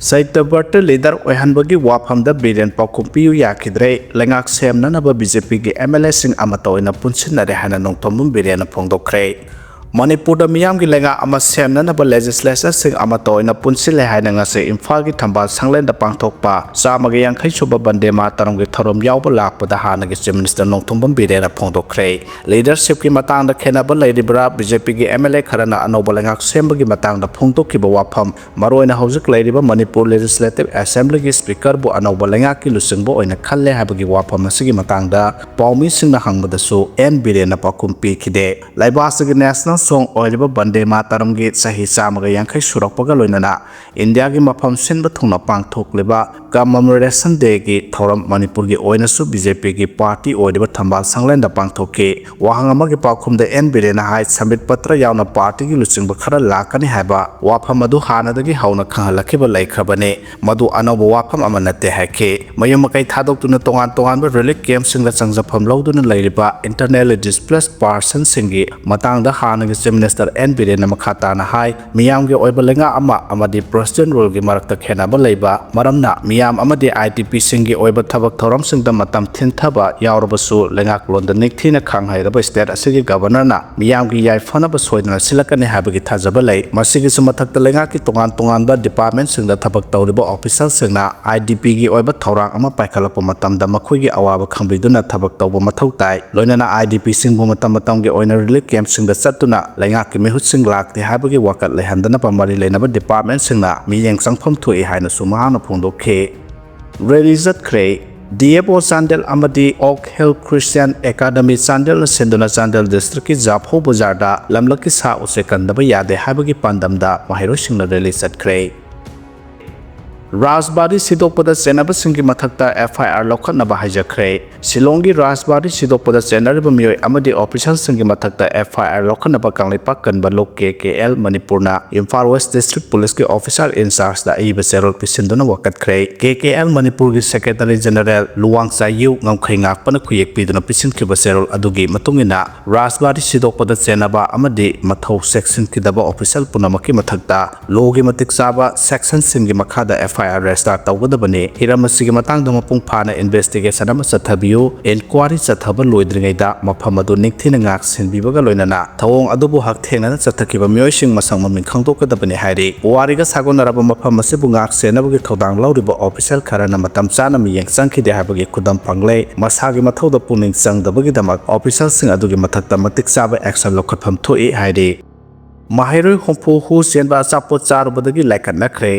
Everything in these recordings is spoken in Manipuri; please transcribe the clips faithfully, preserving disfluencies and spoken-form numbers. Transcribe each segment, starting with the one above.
ꯁꯇ꯭ꯌꯕ꯭ꯔꯇ ꯂꯤꯗꯔ ꯑꯣꯏꯍꯟꯕꯒꯤ ꯋꯥꯐꯝꯗ ꯕꯤꯔꯦꯟ ꯄꯥꯎꯈꯨꯝ ꯄꯤꯌꯨ ꯌꯥꯈꯤꯗ꯭ꯔꯦ꯫ ꯂꯩꯉꯥꯛ ꯁꯦꯝꯅꯅꯕ ꯕꯤ ꯖꯦ ꯄꯤꯒꯤ ꯑꯦꯝ ꯑꯦꯜ ꯑꯦꯁꯤꯡ ꯑꯃꯠꯇ ꯑꯣꯏꯅ ꯄꯨꯟꯁꯤꯟꯅꯔꯦ ꯍꯥꯏꯅ ꯅꯣꯡꯊꯣꯝꯕꯝ ꯕꯤꯔꯦꯟꯅ ꯐꯣꯡꯗꯣꯛꯈ꯭ꯔꯦ꯫ ꯃꯅꯤꯄꯨꯔꯗ ꯃꯤꯌꯥꯝꯒꯤ ꯂꯩꯉꯥꯛ ꯑꯃ ꯁꯦꯝꯅꯅꯕ ꯂꯦꯖꯤꯁꯂꯦꯆꯔꯁꯤꯡ ꯑꯃꯠꯇ ꯑꯣꯏꯅ ꯄꯨꯟꯁꯤꯜꯂꯦ ꯍꯥꯏꯅ ꯉꯁꯤ ꯏꯝꯐꯥꯜꯒꯤ ꯊꯝꯕꯥꯜ ꯁꯪꯂꯦꯟꯗ ꯄꯥꯡꯊꯣꯛꯄ ꯆꯥꯝꯃꯒ ꯌꯥꯡꯈꯩ ꯁꯨꯕ ꯕꯟꯗꯦ ꯃꯥꯇꯔꯝꯒꯤ ꯊꯧꯔꯝ ꯌꯥꯎꯕ ꯂꯥꯛꯄꯗ ꯍꯥꯟꯅꯒꯤ ꯆꯤꯐ ꯃꯤꯅꯤꯁꯇꯔ ꯅꯣꯡꯊꯣꯝꯕꯝ ꯕꯤꯔꯦꯟꯅ ꯐꯣꯡꯗꯣꯛꯈ꯭ꯔꯦ꯫ ꯂꯤꯗꯔꯁꯤꯞꯀꯤ ꯃꯇꯥꯡꯗ ꯈꯦꯟꯅꯕ ꯂꯩꯔꯤꯕ꯭ꯔꯥ? ꯕꯤ ꯖꯦ ꯄꯤꯒꯤ ꯑꯦꯝ ꯑꯦꯜ ꯑꯦ ꯈꯔꯅ ꯑꯅꯧꯕ ꯂꯩꯉꯥꯛ ꯁꯦꯝꯕꯒꯤ ꯃꯇꯥꯡꯗ ꯐꯣꯡꯗꯣꯛꯈꯤꯕ ꯋꯥꯐꯝ, ꯃꯔꯨꯑꯣꯏꯅ ꯍꯧꯖꯤꯛ ꯂꯩꯔꯤꯕ ꯃꯅꯤꯄꯨꯔ ꯂꯦꯖꯤꯁꯂꯦꯇꯤꯚ ꯑꯦꯁꯦꯝꯕ꯭ꯂꯤꯒꯤ ꯁ꯭ꯄꯤꯀꯔꯕꯨ ꯑꯅꯧꯕ ꯂꯩꯉꯥꯛꯀꯤ ꯂꯨꯆꯤꯡꯕ ꯑꯣꯏꯅ ꯈꯜꯂꯦ ꯍꯥꯏꯕꯒꯤ ꯋꯥꯐꯝ ꯑꯁꯤꯒꯤ ꯃꯇꯥꯡꯗ ꯄꯥꯎꯃꯤꯁꯤꯡꯅ ꯍꯪꯕꯗꯁꯨ ꯑꯦꯟ ꯕꯤꯔꯦꯟꯅ ꯄꯥꯎꯈꯨꯝ ꯄꯤꯈꯤꯗꯦ꯫ ꯂꯩꯕꯥꯛ ꯑꯁꯤꯒꯤ ꯅꯦꯁꯅꯦꯜ ꯁꯣꯡ ꯑꯣꯏꯔꯤꯕ ꯕꯟꯗꯦ ꯃꯥꯇꯔꯝꯒꯤ ꯆꯍꯤ ꯆꯥꯝꯃꯒ ꯌꯥꯡꯈꯩ ꯁꯨꯔꯛꯄꯒ ꯂꯣꯏꯅꯅ ꯏꯟꯗꯤꯌꯥꯒꯤ ꯃꯐꯝ ꯁꯤꯟꯕ ꯊꯨꯡꯅ ꯄꯥꯡꯊꯣꯛꯂꯤꯕ ꯀꯃꯦꯃꯣꯔꯦꯁꯟ ꯗꯦꯒꯤ ꯊꯧꯔꯝ ꯃꯅꯤꯄꯨꯔꯒꯤ ꯑꯣꯏꯅꯁꯨ ꯕꯤ ꯖꯦ ꯄꯤꯒꯤ ꯄꯥꯔꯇꯤ ꯑꯣꯏꯔꯤꯕ ꯊꯝꯕꯥꯜ ꯁꯪꯂꯦꯟꯗ ꯄꯥꯡꯊꯣꯛꯈꯤ꯫ ꯋꯥꯍꯪ ꯑꯃꯒꯤ ꯄꯥꯎꯈꯨꯝꯗ ꯑꯦꯟ ꯕꯤꯔꯦꯟꯅ ꯍꯥꯏ, ꯁꯝꯕꯤꯠ ꯄꯇ꯭ꯔ ꯌꯥꯎꯅ ꯄꯥꯔꯇꯤꯒꯤ ꯂꯨꯆꯤꯡꯕ ꯈꯔ ꯂꯥꯛꯀꯅꯤ ꯍꯥꯏꯕ ꯋꯥꯐꯝ ꯑꯗꯨ ꯍꯥꯟꯅꯗꯒꯤ ꯍꯧꯅ ꯈꯪꯍꯜꯂꯛꯈꯤꯕ ꯂꯩꯈ꯭ꯔꯕꯅꯤ꯫ ꯃꯗꯨ ꯑꯅꯧꯕ ꯋꯥꯐꯝ ꯑꯃ ꯅꯠꯇꯦ ꯍꯥꯏꯈꯤ꯫ ꯃꯌꯨꯝ ꯃꯀꯩ ꯊꯥꯗꯣꯛꯇꯨꯅ ꯇꯣꯉꯥꯟ ꯇꯣꯉꯥꯟꯕ ꯔꯤꯂꯤꯐ ꯀꯦꯝꯞꯁꯤꯡꯗ ꯆꯪꯖꯐꯝ ꯂꯧꯗꯨꯅ ꯂꯩꯔꯤꯕ ꯏꯟꯇꯔꯅꯦꯜꯂꯤ ꯗꯤꯁꯄ꯭ꯂꯦꯁ ꯄꯥꯔꯁꯟꯁꯤꯡꯒꯤ ꯃꯇꯥꯡꯗ ꯍꯥꯟꯅꯒꯤ ꯆꯤꯐ ꯃꯤꯅꯤꯁꯇꯔ ꯑꯦꯟ ꯕꯤꯔꯦꯟꯅ ꯃꯈꯥ ꯇꯥꯅ ꯍꯥꯏ, ꯃꯤꯌꯥꯝꯒꯤ ꯑꯣꯏꯕ ꯂꯩꯉꯥꯛ ꯑꯃ ꯑꯃꯗꯤ ꯄ꯭ꯔꯦꯁꯤꯗꯦꯟ ꯔꯨꯜꯒꯤ ꯃꯔꯛꯇ ꯈꯦꯠꯅꯕ ꯂꯩꯕ ꯃꯔꯝꯅ ꯃꯤꯌꯥꯝ ꯑꯃꯗꯤ ꯑꯥꯏ ꯗꯤ ꯄꯤꯁꯤꯡꯒꯤ ꯑꯣꯏꯕ ꯊꯕꯛ ꯊꯧꯔꯝꯁꯤꯡꯗ ꯃꯇꯝ ꯊꯤꯟꯊꯕ ꯌꯥꯎꯔꯕꯁꯨ ꯂꯩꯉꯥꯛꯂꯣꯟꯗ ꯅꯤꯡꯊꯤꯅ ꯈꯪ ꯍꯩꯔꯕ ꯁ꯭ꯇꯦꯠ ꯑꯁꯤꯒꯤ ꯒꯚꯔꯅꯔꯅ ꯃꯤꯌꯥꯝꯒꯤ ꯌꯥꯏꯐꯅꯕ ꯁꯣꯏꯗꯅ ꯁꯤꯜꯂꯛꯀꯅꯤ ꯍꯥꯏꯕꯒꯤ ꯊꯥꯖꯕ ꯂꯩ꯫ ꯃꯁꯤꯒꯤꯁꯨ ꯃꯊꯛꯇ ꯂꯩꯉꯥꯛꯀꯤ ꯇꯣꯉꯥꯟ ꯇꯣꯉꯥꯟꯕ ꯗꯤꯄꯥꯔꯠꯃꯦꯟꯠꯁꯤꯡꯗ ꯊꯕꯛ ꯇꯧꯔꯤꯕ ꯑꯣꯐꯤꯁꯔꯁꯤꯡꯅ ꯑꯥꯏ ꯗꯤ ꯄꯤꯒꯤ ꯑꯣꯏꯕ ꯊꯧꯔꯥꯡ ꯑꯃ ꯄꯥꯏꯈꯠꯂꯛꯄ ꯃꯇꯝꯗ ꯃꯈꯣꯏꯒꯤ ꯑꯋꯥꯕ ꯈꯪꯕꯤꯗꯨꯅ ꯊꯕꯛ ꯇꯧꯕ ꯃꯊꯧ ꯇꯥꯏ꯫ ꯂꯣꯏꯅꯅ ꯑꯥꯏ ꯗꯤ ꯄꯤꯁꯤꯡꯕꯨ ꯃꯇꯝ ꯃꯇꯝꯒꯤ ꯑꯣꯏꯅ ꯔꯤꯂꯤꯐ ꯀꯦꯝꯞꯁꯤꯡꯗ ꯆꯠꯇꯨꯅ ꯂꯩꯉꯥꯛꯀꯤ ꯃꯤꯍꯨꯠꯁꯤꯡ ꯂꯥꯛꯇꯦ ꯍꯥꯏꯕꯒꯤ ꯋꯥꯀꯠ ꯂꯩꯍꯟꯗꯅꯕ ꯃꯔꯤ ꯂꯩꯅꯕ ꯗꯤꯄꯥꯔꯠꯃꯦꯟꯠꯁꯤꯡꯅ ꯃꯤꯠꯌꯦꯡ ꯆꯪꯐꯝ ꯊꯣꯛꯏ ꯍꯥꯏꯅꯁꯨ ꯃꯍꯥꯛꯅ ꯐꯣꯡꯗꯣꯛꯈꯤ꯫ ꯔꯦꯂꯤ ꯆꯠꯈ꯭ꯔꯦ꯫ ꯗꯤ ꯑꯦꯐ ꯑꯣ ꯆꯥꯟꯗꯦꯜ ꯑꯃꯗꯤ ꯑꯣꯛ ꯍꯤꯜ ꯈ꯭ꯔꯤꯁꯇꯤꯌꯥꯟ ꯑꯦꯀꯥꯗꯃꯤ ꯆꯥꯟꯗꯦꯜꯅ ꯁꯤꯟꯗꯨꯅ ꯆꯥꯟꯗꯦꯜ ꯗꯤꯁꯇ꯭ꯔꯤꯛꯀꯤ ꯖꯥꯐꯧ ꯕꯖꯥꯔꯗ ꯂꯝꯂꯛꯀꯤ ꯁꯥ ꯎꯆꯦꯛ ꯀꯟꯗꯕ ꯌꯥꯗꯦ ꯍꯥꯏꯕꯒꯤ ꯄꯥꯟꯗꯝꯗ ꯃꯍꯩꯔꯣꯏꯁꯤꯡꯅ ꯔꯦꯂꯤ ꯆꯠꯈ꯭ꯔꯦ꯫ ꯔꯥꯖꯕꯥꯔꯤ ꯁꯤꯗꯣꯛꯄꯗ ꯆꯦꯟꯅꯕꯁꯤꯡꯒꯤ ꯃꯊꯛꯇ ꯑꯦꯐ ꯑꯥꯏ ꯑꯥꯔ ꯂꯧꯈꯠꯅꯕ ꯍꯥꯏꯖꯈ꯭ꯔꯦ꯫ ꯁꯤꯂꯣꯡꯒꯤ ꯔꯥꯖꯕꯥꯔꯤ ꯁꯤꯗꯣꯛꯄꯗ ꯆꯦꯟꯅꯔꯤꯕ ꯃꯤꯑꯣꯏ ꯑꯃꯗꯤ ꯑꯣꯐꯤꯁꯔꯁꯤꯡꯒꯤ ꯃꯊꯛꯇ ꯑꯦꯐ ꯑꯥꯏ ꯑꯥꯔ ꯂꯧꯈꯠꯅꯕ ꯀꯪꯂꯩꯄꯥꯛ ꯀꯟꯕ ꯂꯨꯞ ꯀꯦ ꯀꯦ ꯑꯦꯜ ꯃꯅꯤꯄꯨꯔꯅ ꯏꯝꯐꯥꯜ ꯋꯦꯁ ꯗꯤꯁꯇ꯭ꯔꯤꯛ ꯄꯨꯂꯤꯁꯀꯤ ꯑꯣꯐꯤꯁꯥꯔ ꯏꯟꯆꯥꯔꯖꯇ ꯑꯏꯕ ꯆꯦꯔꯣꯜ ꯄꯤꯁꯤꯟꯗꯨꯅ ꯋꯥꯀꯠꯈ꯭ꯔꯦ꯫ ꯀꯦ ꯀꯦ ꯑꯦꯜ ꯃꯅꯤꯄꯨꯔꯒꯤ ꯁꯦꯀ꯭ꯔꯦꯇꯔꯤ ꯖꯦꯅꯔꯦꯜ ꯂꯨꯋꯥꯡ ꯆꯥꯏꯌꯨ ꯉꯝꯈꯩ ꯉꯥꯛꯄꯅ ꯈꯨꯌꯦꯛ ꯄꯤꯗꯨꯅ ꯄꯤꯁꯤꯟꯈꯤꯕ ꯆꯦꯔꯣꯜ ꯑꯗꯨꯒꯤ ꯃꯇꯨꯡ ꯏꯟꯅ, ꯔꯥꯖꯕꯥꯔꯤ ꯁꯤꯗꯣꯛꯄꯗ ꯆꯦꯟꯅꯕ ꯑꯃꯗꯤ ꯃꯊꯧ ꯆꯦꯛꯁꯤꯟꯈꯤꯗꯕ ꯑꯣꯐꯤꯁꯥꯔ ꯄꯨꯝꯅꯃꯛꯀꯤ ꯃꯊꯛꯇ ꯂꯣꯒꯤ ꯃꯇꯤꯛ ꯆꯥꯕ ꯁꯦꯛꯁꯟꯁꯤꯡꯒꯤ ꯃꯈꯥꯗ ꯑꯦꯐ ꯑꯥꯏ ꯑꯥꯔ ꯔꯦꯖꯤꯁꯇꯥꯔ ꯇꯧꯒꯗꯕꯅꯤ꯫ ꯍꯤꯔꯝ ꯑꯁꯤꯒꯤ ꯃꯇꯥꯡꯗ ꯃꯄꯨꯡ ꯐꯥꯅ ꯏꯟꯚꯦꯁꯇꯤꯒꯦꯁꯟ ꯑꯃ ꯆꯠꯊꯕꯤꯌꯨ꯫ ꯏꯟꯀ꯭ꯋꯥꯔꯤ ꯆꯠꯊꯕ ꯂꯣꯏꯗ꯭ꯔꯤꯉꯩꯗ ꯃꯐꯝ ꯑꯗꯨ ꯅꯤꯡꯊꯤꯅ ꯉꯥꯛ ꯁꯦꯟꯕꯤꯕꯒ ꯂꯣꯏꯅꯅ ꯊꯧꯑꯣꯡ ꯑꯗꯨꯕꯨ ꯍꯛꯊꯦꯡꯅꯅ ꯆꯠꯊꯈꯤꯕ ꯃꯤꯑꯣꯏꯁꯤꯡ ꯃꯁꯛ ꯃꯃꯤꯡ ꯈꯪꯗꯣꯛꯀꯗꯕꯅꯤ ꯍꯥꯏꯔꯤ꯫ ꯄꯨꯋꯥꯔꯤꯒ ꯁꯥꯒꯣꯟꯅꯔꯕ ꯃꯐꯝ ꯑꯁꯤꯕꯨ ꯉꯥꯛ ꯁꯦꯟꯅꯕꯒꯤ ꯊꯧꯗꯥꯡ ꯂꯧꯔꯤꯕ ꯑꯣꯐꯤꯁꯥꯔ ꯈꯔꯅ ꯃꯇꯝ ꯆꯥꯅ ꯃꯤꯠꯌꯦꯡ ꯆꯪꯈꯤꯗꯦ ꯍꯥꯏꯕꯒꯤ ꯈꯨꯗꯝ ꯐꯪꯂꯦ꯫ ꯃꯁꯥꯒꯤ ꯃꯊꯧꯗ ꯄꯨꯛꯅꯤꯡ ꯆꯪꯗꯕꯒꯤꯗꯃꯛ ꯑꯣꯐꯤꯁꯥꯔꯁꯤꯡ ꯑꯗꯨꯒꯤ ꯃꯊꯛꯇ ꯃꯇꯤꯛ ꯆꯥꯕ ꯑꯦꯛꯁꯟ ꯂꯧꯈꯠꯐꯝ ꯊꯣꯛꯏ ꯍꯥꯏꯔꯤ꯫ ꯃꯍꯩꯔꯣꯏ ꯍꯨꯝꯐꯨ ꯍꯨ ꯆꯦꯟꯕ ꯑꯆꯥꯄꯣꯠ ꯆꯥꯔꯨꯕꯗꯒꯤ ꯂꯥꯏꯀꯠꯅꯈ꯭ꯔꯦ꯫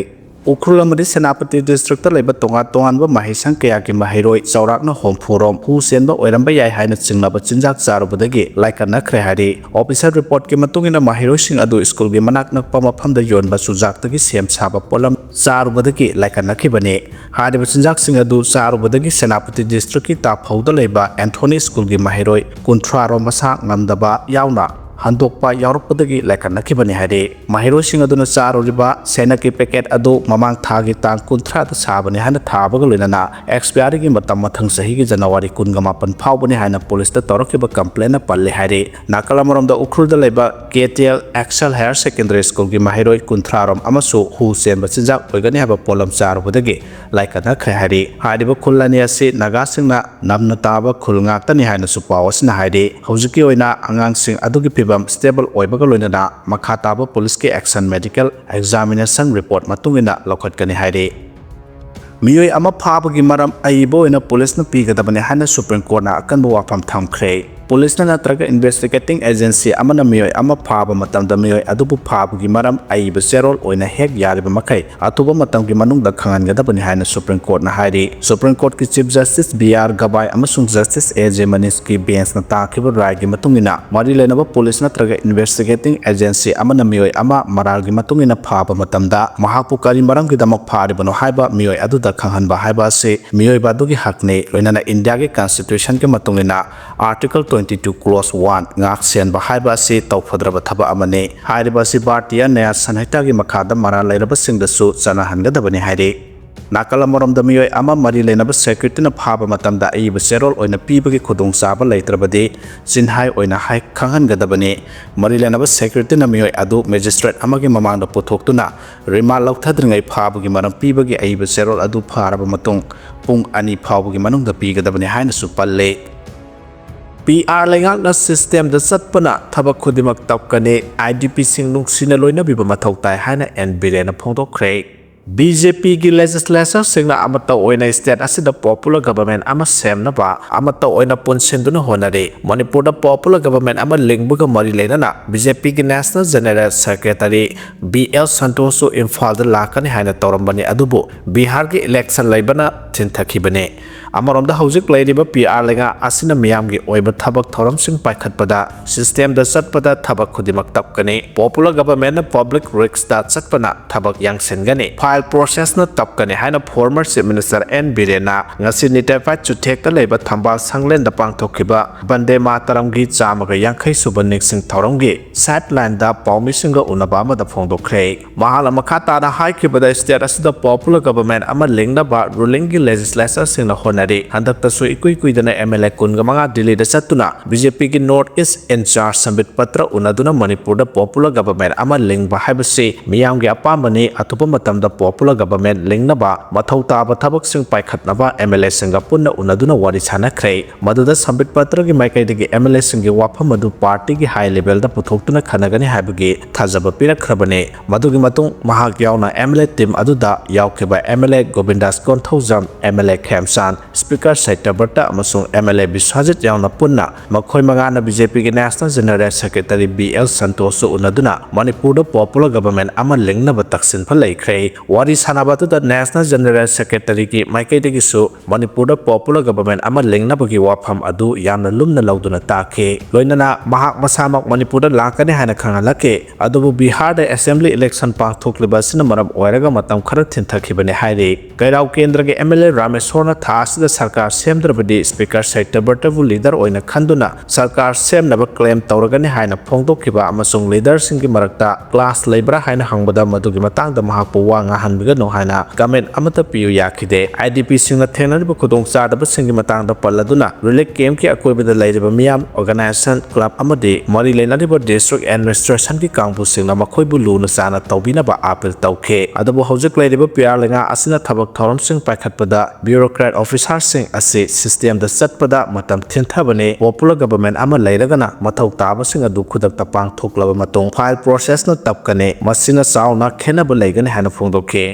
ꯎꯈ꯭ꯔꯨꯜ ꯑꯃꯗꯤ ꯁꯦꯅꯥꯄꯇꯤ ꯗꯤꯁꯇ꯭ꯔꯤꯛꯇ ꯂꯩꯕ ꯇꯣꯉꯥꯟ ꯇꯣꯉꯥꯟꯕ ꯃꯍꯩꯁꯪ ꯀꯌꯥꯒꯤ ꯃꯍꯩꯔꯣꯏ ꯆꯥꯎꯔꯥꯛꯅ ꯍꯨꯝꯐꯨ ꯔꯣꯝ ꯍꯨ ꯆꯦꯟꯕ ꯑꯣꯏꯔꯝꯕ ꯌꯥꯏ ꯍꯥꯏꯅ ꯆꯤꯡꯅꯕ ꯆꯤꯟꯖꯥꯛ ꯆꯥꯔꯨꯕꯗꯒꯤ ꯂꯥꯏꯀꯠꯅꯈ꯭ꯔꯦ ꯍꯥꯏꯔꯤ꯫ ꯑꯣꯐꯤꯁꯥꯔ ꯔꯤꯄꯣꯔꯠꯀꯤ ꯃꯇꯨꯡ ꯏꯟꯅ, ꯃꯍꯩꯔꯣꯏꯁꯤꯡ ꯑꯗꯨ ꯁ꯭ꯀꯨꯜꯒꯤ ꯃꯅꯥꯛ ꯅꯛꯄ ꯃꯐꯝꯗ ꯌꯣꯟꯕ ꯆꯨꯖꯥꯛꯇꯒꯤ ꯁꯦꯝ ꯁꯥꯕ ꯄꯣꯠꯂꯝ ꯆꯥꯔꯨꯕꯗꯒꯤ ꯂꯥꯏꯀꯠꯅꯈꯤꯕꯅꯤ꯫ ꯍꯥꯏꯔꯤꯕ ꯆꯤꯟꯖꯥꯛꯁꯤꯡ ꯑꯗꯨ ꯆꯥꯔꯨꯕꯗꯒꯤ ꯁꯦꯅꯥꯄꯇꯤ ꯗꯤꯁꯇ꯭ꯔꯤꯛꯀꯤ ꯇꯥꯐꯧꯗ ꯂꯩꯕ ꯑꯦꯟꯊꯣꯅꯤ ꯁ꯭ꯀꯨꯜꯒꯤ ꯃꯍꯩꯔꯣꯏ ꯀꯨꯟꯊ꯭ꯔꯥ ꯔꯣꯝ ꯃꯁꯥ ꯉꯝꯗꯕ ꯌꯥꯎꯅ ꯍꯟꯗꯣꯛꯄ ꯌꯥꯎꯔꯛꯄꯗꯒꯤ ꯂꯥꯏꯀꯠꯅꯈꯤꯕꯅꯤ ꯍꯥꯏꯔꯤ꯫ ꯃꯍꯩꯔꯣꯏꯁꯤꯡ ꯑꯗꯨꯅ ꯆꯥꯔꯨꯔꯤꯕ ꯁꯦꯅꯛꯀꯤ ꯄꯦꯀꯦꯠ ꯑꯗꯨ ꯃꯃꯥꯡ ꯊꯥꯒꯤ ꯇꯥꯡ ꯀꯨꯟꯊ꯭ꯔꯥꯗ ꯁꯥꯕꯅꯤ ꯍꯥꯏꯅ ꯊꯥꯕꯒ ꯂꯣꯏꯅꯅ ꯑꯦꯛꯁꯄꯤꯌꯥꯔꯤꯒꯤ ꯃꯇꯝ ꯃꯊꯪ ꯆꯍꯤꯒꯤ ꯖꯅꯋꯥꯔꯤ ꯀꯨꯟꯒ ꯃꯥꯄꯟ ꯐꯥꯎꯕꯅꯤ ꯍꯥꯏꯅ ꯄꯨꯂꯤꯁꯇ ꯇꯧꯔꯛꯈꯤꯕ ꯀꯝꯄ꯭ꯂꯦꯟꯅ ꯄꯜꯂꯤ ꯍꯥꯏꯔꯤ꯫ ꯅꯥꯀꯜ ꯑꯃꯔꯣꯝꯗ ꯎꯈ꯭ꯔꯨꯜꯗ ꯂꯩꯕ K T L excel higher secondary ꯁ꯭ꯀꯨꯜꯒꯤ ꯃꯍꯩꯔꯣꯏ ꯀꯨꯟꯊ꯭ꯔꯥ ꯔꯣꯝ ꯑꯃꯁꯨ ꯍꯨ ꯆꯦꯟꯕ ꯆꯤꯟꯖꯥꯛ ꯑꯣꯏꯒꯅꯤ ꯍꯥꯏꯕ ꯄꯣꯠꯂꯝ ꯆꯥꯔꯨꯕꯗꯒꯤ ꯂꯥꯏꯀꯠꯅꯈ꯭ꯔꯦ ꯍꯥꯏꯔꯤ꯫ ꯍꯥꯏꯔꯤꯕ ꯈꯨꯜ ꯑꯅꯤ ꯑꯁꯤ ꯅꯥꯒꯥꯁꯤꯡꯅ ꯅꯝꯅ ꯇꯥꯕ ꯈꯨꯜ ꯉꯥꯛꯇꯅꯤ ꯍꯥꯏꯅꯁꯨ ꯄꯥꯎ ꯑꯁꯤꯅ ꯍꯥꯏꯔꯤ꯫ ꯍꯧꯖꯤꯛꯀꯤ ꯑꯣꯏꯅ ꯑꯉꯥꯡꯁꯤꯡ ꯑꯗꯨꯒꯤ ꯐꯤꯕꯝ ꯁ꯭ꯇꯦꯕꯜ ꯑꯣꯏꯕꯒ ꯂꯣꯏꯅꯅ ꯃꯈꯥ ꯇꯥꯕ ꯄꯨꯂꯤꯁꯀꯤ ꯑꯦꯛꯁꯟ ꯃꯦꯗꯤꯀꯦꯜ ꯑꯦꯛꯖꯥꯃꯤꯅꯦꯁꯟ ꯔꯤꯄꯣꯔꯠ ꯃꯇꯨꯡ ꯏꯟꯅ ꯂꯧꯈꯠꯀꯅꯤ ꯍꯥꯏꯔꯤ꯫ ꯃꯤꯑꯣꯏ ꯑꯃ ꯐꯥꯕꯒꯤ ꯃꯔꯝ ꯑꯏꯕ ꯑꯣꯏꯅ ꯄꯨꯂꯤꯁꯅ ꯄꯤꯒꯗꯕꯅꯤ ꯍꯥꯏꯅ ꯁꯨꯄ꯭ꯔꯤꯝ ꯀꯣꯔꯠꯅ ꯑꯀꯟꯕ ꯋꯥꯐꯝ ꯊꯝꯈ꯭ꯔꯦ꯫ ꯄꯨꯂꯤꯁꯅ ꯅꯠꯇ꯭ꯔꯒ ꯏꯟꯚꯦꯁꯇꯤꯒꯦꯇꯤꯡ ꯑꯦꯖꯦꯟꯁꯤ ꯑꯃꯅ ꯃꯤꯑꯣꯏ ꯑꯃ ꯐꯥꯕ ꯃꯇꯝꯗ ꯃꯤꯑꯣꯏ ꯑꯗꯨꯕꯨ ꯐꯥꯕꯒꯤ ꯃꯔꯝ ꯑꯏꯕ ꯆꯦꯔꯣꯜ ꯑꯣꯏꯅ ꯍꯦꯛ ꯌꯥꯔꯤꯕ ꯃꯈꯩ ꯑꯊꯨꯕ ꯃꯇꯝꯒꯤ ꯃꯅꯨꯡꯗ ꯈꯪꯍꯟꯒꯗꯕꯅꯤ ꯍꯥꯏꯅ ꯁꯨꯄ꯭ꯔꯤꯝ ꯀꯣꯔꯠꯅ ꯍꯥꯏꯔꯤ꯫ ꯁꯨꯄ꯭ꯔꯤꯝ ꯀꯣꯔꯠꯀꯤ chief justice B R Gavai ꯑꯃꯁꯨꯡ ꯖꯁꯇꯤꯁ ꯑꯦ ꯖꯦ ꯃꯅꯤꯁꯀꯤ ꯕꯦꯟꯁꯅ ꯇꯥꯈꯤꯕ ꯔꯥꯏꯒꯤ ꯃꯇꯨꯡ ꯏꯟꯅ, ꯃꯔꯤ ꯂꯩꯅꯕ ꯄꯨꯂꯤꯁ ꯅꯠꯇ꯭ꯔꯒ ꯏꯟꯚꯦꯁꯇꯤꯒꯦꯇꯤꯡ ꯑꯦꯖꯦꯟꯁꯤ ꯑꯃꯅ ꯃꯤꯑꯣꯏ ꯑꯃ ꯃꯔꯥꯜꯒꯤ ꯃꯇꯨꯡ ꯏꯟꯅ ꯐꯥꯕ ꯃꯇꯝꯗ, ꯃꯍꯥꯛꯄꯨ ꯀꯔꯤ ꯃꯔꯝꯒꯤꯗꯃꯛ ꯐꯥꯔꯤꯕꯅꯣ ꯍꯥꯏꯕ ꯃꯤꯑꯣꯏ ꯑꯗꯨꯗ ꯈꯪꯍꯟꯕ ꯍꯥꯏꯕ ꯑꯁꯤ ꯃꯤꯑꯣꯏꯕ ꯑꯗꯨꯒꯤ ꯍꯛꯅꯤ꯫ ꯂꯣꯏꯅꯅ ꯏꯟꯗꯤꯌꯥꯒꯤ ꯀꯟꯁꯇꯤꯇ꯭ꯌꯨꯁꯟꯒꯤ ꯃꯇꯨꯡ ꯏꯟꯅ Article twenty two Clause one ꯉꯥꯛ ꯁꯦꯟꯕ ꯍꯥꯏꯕ ꯑꯁꯤ ꯇꯧꯐꯗ꯭ꯔꯕ ꯊꯕꯛ ꯑꯃꯅꯤ꯫ ꯍꯥꯏꯔꯤꯕ ꯑꯁꯤ ꯚꯥꯔꯇꯤꯌ ꯅ꯭ꯌꯥꯌ ꯁꯪꯍꯤꯇꯥꯒꯤ ꯃꯈꯥꯗ ꯃꯔꯥꯜ ꯂꯩꯔꯕꯁꯤꯡꯗꯁꯨ ꯆꯠꯅꯍꯟꯒꯗꯕꯅꯤ ꯍꯥꯏꯔꯤ꯫ ꯅꯥꯀꯜ ꯑꯃꯔꯣꯝꯗ, ꯃꯤꯑꯣꯏ ꯑꯃ ꯃꯔꯤ ꯂꯩꯅꯕ ꯁꯦꯀ꯭ꯌꯨꯔꯤꯇꯤꯅ ꯐꯥꯕ ꯃꯇꯝꯗ ꯑꯏꯕ ꯆꯦꯔꯣꯜ ꯑꯣꯏꯅ ꯄꯤꯕꯒꯤ ꯈꯨꯗꯣꯡꯆꯥꯕ ꯂꯩꯇ꯭ꯔꯕꯗꯤ, ꯆꯤꯟꯍꯥꯏ ꯑꯣꯏꯅ ꯍꯥꯏ ꯈꯪꯍꯟꯒꯗꯕꯅꯤ꯫ ꯃꯔꯤ ꯂꯩꯅꯕ ꯁꯦꯀ꯭ꯌꯨꯔꯤꯇꯤꯅ ꯃꯤꯑꯣꯏ ꯑꯗꯨ ꯃꯦꯖꯤꯁꯇ꯭ꯔꯦꯠ ꯑꯃꯒꯤ ꯃꯃꯥꯡꯗ ꯄꯨꯊꯣꯛꯇꯨꯅ ꯔꯤꯃꯥꯟ ꯂꯧꯊꯗ꯭ꯔꯤꯉꯩ ꯐꯥꯕꯒꯤ ꯃꯔꯝ ꯄꯤꯕꯒꯤ ꯑꯏꯕ ꯆꯦꯔꯣꯜ ꯑꯗꯨ ꯐꯥꯔꯕ ꯃꯇꯨꯡ ꯄꯨꯡ ꯑꯅꯤ ꯐꯥꯎꯕꯒꯤ ꯃꯅꯨꯡꯗ ꯄꯤꯒꯗꯕꯅꯤ ꯍꯥꯏꯅꯁꯨ ꯄꯜꯂꯤ꯫ ꯄꯤ ꯑꯥꯔ ꯂꯩꯉꯥꯛꯅ ꯁꯤꯁꯇꯦꯝꯗ ꯆꯠꯄꯅ ꯊꯕꯛ ꯈꯨꯗꯤꯡꯃꯛ ꯇꯞꯀꯅꯤ, ꯑꯥꯏ ꯗꯤ ꯄꯤꯁꯤꯡ ꯅꯨꯡꯁꯤꯅ ꯂꯣꯏꯅꯕꯤꯕ ꯃꯊꯧ ꯇꯥꯏ ꯍꯥꯏꯅ ꯑꯦꯟ ꯕꯤꯔꯦꯟꯅ ꯐꯣꯡꯗꯣꯛꯈ꯭ꯔꯦ꯫ ꯕꯤ ꯖꯦ ꯄꯤꯒꯤ ꯂꯦꯖꯤꯁꯂꯦꯆꯔꯁꯤꯡꯅ ꯑꯃꯠꯇ ꯑꯣꯏꯅ ꯁ꯭ꯇꯦꯠ ꯑꯁꯤꯗ ꯄꯣꯄꯨꯂꯔ ꯒꯚꯔꯟꯃꯦꯟꯠ ꯑꯃ ꯁꯦꯝꯅꯕ ꯑꯃꯠꯇ ꯑꯣꯏꯅ ꯄꯨꯟꯁꯤꯟꯗꯨꯅ ꯍꯣꯠꯅꯔꯤ꯫ ꯃꯅꯤꯄꯨꯔꯗ ꯄꯣꯄꯨꯂꯔ ꯒꯚꯔꯟꯃꯦꯟꯠ ꯑꯃ ꯂꯤꯡꯕꯒ ꯃꯔꯤ ꯂꯩꯅꯅ ꯕꯤ ꯖꯦ ꯄꯤꯒꯤ national general secretary B L ꯁꯟꯇꯣꯁꯁꯨ ꯏꯝꯐꯥꯜꯗ ꯂꯥꯛꯀꯅꯤ ꯍꯥꯏꯅ ꯇꯧꯔꯝꯕꯅꯤ, ꯑꯗꯨꯕꯨ ꯕꯤꯍꯥꯔꯒꯤ ꯏꯂꯦꯛꯁꯟ ꯂꯩꯕꯅ ꯊꯤꯟꯊꯈꯤꯕꯅꯤ꯫ ꯑꯃꯔꯣꯝꯗ, ꯍꯧꯖꯤꯛ ꯂꯩꯔꯤꯕ ꯄꯤ ꯑꯥꯔ ꯂꯩꯉꯥꯛ ꯑꯁꯤꯅ ꯃꯤꯌꯥꯝꯒꯤ ꯑꯣꯏꯕ ꯊꯕꯛ ꯊꯧꯔꯝꯁꯤꯡ ꯄꯥꯏꯈꯠꯄꯗ, ꯁꯤꯁꯇꯦꯝꯗ ꯆꯠꯄꯗ ꯊꯕꯛ ꯈꯨꯗꯤꯡꯃꯛ ꯇꯞꯀꯅꯤ꯫ ꯄꯣꯄꯨꯂꯔ ꯒꯚꯔꯟꯃꯦꯟꯠꯅ ꯄꯕ꯭ꯂꯤꯛ ꯔꯤꯁꯛꯇ ꯆꯠꯄꯅ ꯊꯕꯛ ꯌꯥꯡꯁꯤꯟꯒꯅꯤ꯫ ꯐꯥꯏꯜ ꯄ꯭ꯔꯣꯁꯦꯁꯅ ꯇꯞꯀꯅꯤ ꯍꯥꯏꯅ ꯐꯣꯔꯃꯔ ꯆꯤꯐ ꯃꯤꯅꯤꯁꯇꯔ ꯑꯦꯟ ꯕꯤꯔꯦꯟꯅ ꯉꯁꯤ ꯅꯤꯇꯦꯐꯥꯏꯠ ꯆꯨꯊꯦꯛꯇ ꯂꯩꯕ ꯊꯝꯕꯥꯜ ꯁꯪꯂꯦꯟꯗ ꯄꯥꯡꯊꯣꯛꯈꯤꯕ ꯕꯟꯗꯦ ꯃꯥꯇꯔꯝꯒꯤ ꯆꯥꯝꯃꯒ ꯌꯥꯡꯈꯩ ꯁꯨꯕ ꯅꯤꯡꯁꯤꯡ ꯊꯧꯔꯝꯒꯤ ꯁꯥꯏꯠ ꯂꯥꯏꯟꯗ ꯄꯥꯎꯃꯤꯁꯤꯡꯒ ꯎꯅꯕ ꯑꯃꯗ ꯐꯣꯡꯗꯣꯛꯈ꯭ꯔꯦ꯫ ꯃꯍꯥꯛꯅ ꯃꯈꯥ ꯇꯥꯅ ꯍꯥꯏꯈꯤꯕꯗ, ꯁ꯭ꯇꯦꯠ ꯑꯁꯤꯗ ꯄꯣꯄꯨꯂꯔ ꯒꯚꯔꯟꯃꯦꯟꯠ ꯑꯃ ꯂꯤꯡꯅꯕ ꯔꯨꯂꯤꯡꯒꯤ ꯂꯦꯖꯤꯁꯂꯦꯆꯔꯁꯤꯡꯅ ꯍꯣꯠꯅꯔꯤ꯫ ꯍꯟꯗꯛꯇꯁꯨ ꯏꯀꯨꯏ ꯀꯨꯏꯗꯅ ꯑꯦꯝ ꯑꯦꯜ ꯑꯦ ꯀꯨꯟꯒ ꯃꯉꯥ ꯗꯤꯜꯂꯤꯗ ꯆꯠꯇꯨꯅ ꯕꯤ ꯖꯦ ꯄꯤꯒꯤ ꯅꯣꯔꯠ ꯏꯁ ꯏꯟꯆꯥꯔꯖ ꯁꯝꯕꯤꯠ ꯄꯇ꯭ꯔ ꯎꯅꯗꯨꯅ ꯃꯅꯤꯄꯨꯔꯗ ꯄꯣꯄꯨꯂꯔ ꯒꯚꯔꯟꯃꯦꯟꯠ ꯑꯃ ꯂꯤꯡꯕ ꯍꯥꯏꯕꯁꯤ ꯃꯤꯌꯥꯝꯒꯤ ꯑꯄꯥꯝꯕꯅꯤ, ꯑꯊꯨꯕ ꯃꯇꯝꯗ ꯄꯣꯄꯨꯂꯔ ꯒꯚꯔꯟꯃꯦꯟꯠ ꯂꯤꯡꯅꯕ ꯃꯊꯧ ꯇꯥꯕ ꯊꯕꯛꯁꯤꯡ ꯄꯥꯏꯈꯠꯅꯕ ꯑꯦꯝ ꯑꯦꯜ ꯑꯦꯁꯤꯡꯒ ꯄꯨꯟꯅ ꯎꯅꯗꯨꯅ ꯋꯥꯔꯤ ꯁꯥꯟꯅꯈ꯭ꯔꯦ꯫ ꯃꯗꯨꯗ ꯁꯝꯕꯤꯠ ꯄꯇ꯭ꯔꯒꯤ ꯃꯥꯏꯀꯩꯗꯒꯤ ꯑꯦꯝ ꯑꯦꯜ ꯑꯦꯁꯤꯡꯒꯤ ꯋꯥꯐꯝ ꯑꯗꯨ ꯄꯥꯔꯇꯤꯒꯤ ꯍꯥꯏ ꯂꯦꯚꯦꯜꯗ ꯄꯨꯊꯣꯛꯇꯨꯅ ꯈꯟꯅꯒꯅꯤ ꯍꯥꯏꯕꯒꯤ ꯊꯥꯖꯕ ꯄꯤꯔꯛꯈ꯭ꯔꯕꯅꯤ꯫ ꯃꯗꯨꯒꯤ ꯃꯇꯨꯡ ꯃꯍꯥꯛ ꯌꯥꯎꯅ ꯑꯦꯝ ꯑꯦꯜ ꯑꯦ ꯇꯤꯝ ꯑꯗꯨꯗ ꯌꯥꯎꯈꯤꯕ M L A Govindas Konthoujam, M L A Khemchand, Speaker Satyabrata ꯑꯃꯁꯨꯡ M L A ꯕꯤꯁ꯭ꯋꯖꯤꯠ ꯌꯥꯎꯅ ꯄꯨꯟꯅ ꯃꯈꯣꯏ ꯃꯉꯥꯅ B J P ꯒꯤ National General Secretary B L ꯁꯟꯇꯣꯁꯁꯨ ꯎꯅꯗꯨꯅ ꯃꯅꯤꯄꯨꯔꯗ popular government ꯑꯃ ꯂꯤꯡꯅꯕ ꯇꯛꯁꯤꯟꯕ ꯂꯩꯈ꯭ꯔꯦ꯫ ꯋꯥꯔꯤ ꯁꯥꯟꯅꯕ ꯑꯗꯨꯗ National General Secretary ꯒꯤ ꯃꯥꯏꯀꯩꯗꯒꯤꯁꯨ ꯃꯅꯤꯄꯨꯔꯗ popular government ꯑꯃ ꯂꯤꯡꯅꯕꯒꯤ ꯋꯥꯐꯝ ꯑꯗꯨ ꯌꯥꯝꯅ ꯂꯨꯝꯅ ꯂꯧꯗꯨꯅ ꯇꯥꯈꯤ꯫ ꯂꯣꯏꯅꯅ ꯃꯍꯥꯛ ꯃꯁꯥꯃꯛ ꯃꯅꯤꯄꯨꯔꯗ ꯂꯥꯛꯀꯅꯤ ꯍꯥꯏꯅ ꯈꯪꯍꯜꯂꯛꯈꯤ꯫ ꯑꯗꯨꯕꯨ ꯕꯤꯍꯥꯔꯗ assembly election ꯄꯥꯡꯊꯣꯛꯂꯤꯕ ꯑꯁꯤꯅ ꯃꯔꯝ ꯑꯣꯏꯔꯒ ꯃꯇꯝ ꯈꯔ ꯊꯤꯟꯊꯈꯤꯕꯅꯤ ꯍꯥꯏꯔꯤ꯫ ꯀꯩꯔꯥꯎ ꯀꯦꯟꯗ꯭ꯔꯒꯤ M L A ꯔꯥꯃꯦꯁꯣꯔꯅ ꯊꯥ ꯑꯁꯤꯗ ꯁꯔꯀꯥꯔ ꯁꯦꯝꯗ꯭ꯔꯕꯗꯤ Speaker ꯁꯇ꯭ꯌꯕ꯭ꯔꯇꯕꯨ leader ꯑꯣꯏꯅ ꯈꯟꯗꯨꯅ ꯁꯔꯀꯥꯔ ꯁꯦꯝꯅꯕ claim ꯇꯧꯔꯒꯅꯤ ꯍꯥꯏꯅ ꯐꯣꯡꯗꯣꯛꯈꯤꯕ ꯑꯃꯁꯨꯡ leader ꯁꯤꯡꯒꯤ ꯃꯔꯛꯇ clash ꯂꯩꯕ꯭ꯔꯥ ꯍꯥꯏꯅ ꯍꯪꯕꯗ ꯃꯗꯨꯒꯤ ꯃꯇꯥꯡꯗ ꯃꯍꯥꯛꯄꯨ ꯋꯥ ꯉꯥꯡꯍꯟꯕꯤꯒꯅꯨ ꯍꯥꯏꯅ comment ꯑꯃꯠꯇ ꯄꯤꯌꯨ ꯌꯥꯈꯤꯗꯦ꯫ I D P ꯁꯤꯡꯅ ꯊꯦꯡꯅꯔꯤꯕ ꯈꯨꯗꯣꯡꯆꯥꯗꯕꯁꯤꯡꯒꯤ ꯃꯇꯥꯡꯗ ꯄꯜꯂꯗꯨꯅ relief camp ꯀꯤ ꯑꯀꯣꯏꯕꯗ ꯂꯩꯔꯤꯕ ꯃꯤꯌꯥꯝ, organization, club ꯑꯃꯗꯤ ꯃꯔꯤ ꯂꯩꯅꯔꯤꯕ district administration ꯒꯤ ꯀꯥꯡꯕꯨꯁꯤꯡꯅ ꯃꯈꯣꯏꯕꯨ ꯂꯨꯅ ꯆꯥꯟꯅ ꯇꯧꯕꯤꯅꯕ appeal ꯇꯧꯈꯤ꯫ ꯑꯗꯨꯕꯨ ꯍꯧꯖꯤꯛ ꯂꯩꯔꯤꯕ ꯄꯤꯌꯥꯔ ꯂꯩꯉꯥꯛ ꯑꯁꯤꯅ ꯊꯕꯛ ꯊꯧꯔꯝꯁꯤꯡ ꯄꯥꯏꯈꯠꯄꯗ bureaucrat officer ꯁꯤꯡ ꯑꯁꯤ system ꯗ ꯆꯠꯄꯗ ꯃꯇꯝ ꯊꯤꯟꯊꯕꯅꯤ꯫ Popular government ꯑꯃ ꯂꯩꯔꯒꯅ ꯃꯊꯧ ꯇꯥꯕꯁꯤꯡ ꯑꯗꯨ ꯈꯨꯗꯛꯇ ꯄꯥꯡꯊꯣꯛꯂꯕ ꯃꯇꯨꯡ file process ꯅ ꯇꯞꯀꯅꯤ꯫ ꯃꯁꯤꯅ ꯆꯥꯎꯅ ꯈꯦꯟꯅꯕ ꯂꯩꯒꯅꯤ ꯍꯥꯏꯅ ꯐꯣꯡꯗꯣꯛꯈꯤ꯫